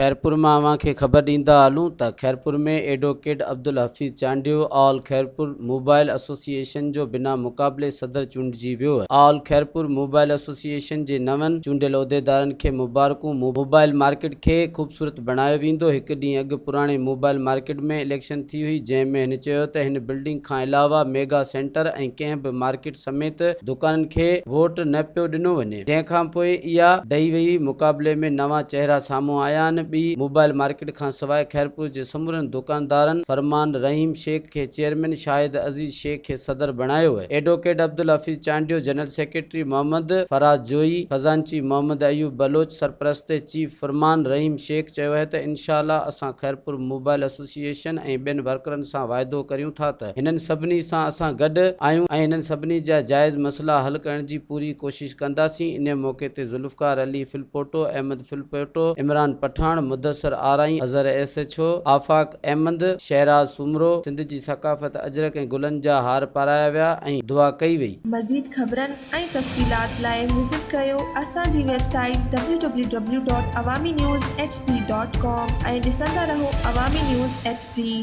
خيرپور مان اوهان کي خبر ڏيندا هلون ته Khairpur ۾ advocate Abdul Hafeez Chandio all Khairpur mobile association جو بنا مقابلي صدر چونڊجي ويو. آل خيرپور موبائل ايسوسيئيشن جي نون چونڊيل عهديدارن کي مبارڪون موبائل مارڪيٽ کي خوبصورت بڻايو ويندو هڪ ڏينهن اڳ پراڻي موبائل مارڪيٽ ۾ اليڪشن ٿي هئي جنهن ۾ هن چيو ته هن بلڊنگ کان علاوه ميگا سينٽر ۽ ڪنهن به مارڪيٽ سميت دڪانن کي ووٽ نه پيو ڏنو وڃي جنهن کان پوء اها ڊهي وئي مقابلي ۾ نوان چهرا سامهون آيا آهن ٻي موبائل مارڪيٽ کان سواء خيرپور جي سمورن دڪاندارن فرمان رحيم شيخ کي چيئرمين شاهد عزيز شيخ کي صدر بڻايو advocate Abdul Hafeez Chandio general secretary Muhammad Faraz Joئي خزانچي محمد ايوب بلوچ سرپرست چيف فرمان رحيم شيخ چيو آهي ته انشاء الله اسان خيرپور موبائل ايسوسيئيشن ۽ ٻين ورڪرن سان واعدو ڪريون ٿا ته هنن سڀني سان اسان گڏ آهيون ۽ هنن سڀني جا جائز مسئلا حل ڪرڻ جي پوري ڪوشش ڪنداسين انهي موقعي تي ذوالفقار علي ڦلپوٽو، احمد ڦلپوٽو، عمران پٺاڻ، مدثر آرائين، Azhar S H O, Afaq Ahmed, Shahraz Soomro, Sindh جي ثقافت اجرڪ ۽ گلن جا هار پارايا ويا ۽ دعا ڪئي وئي. مزيد خبرن ۽ تفصيلات لاء وزٽ ڪريو اسان جي website W W W dot Awami news H D dot com ۽ ڏسندا رهو عوامي نيوز ايڇ ڊي.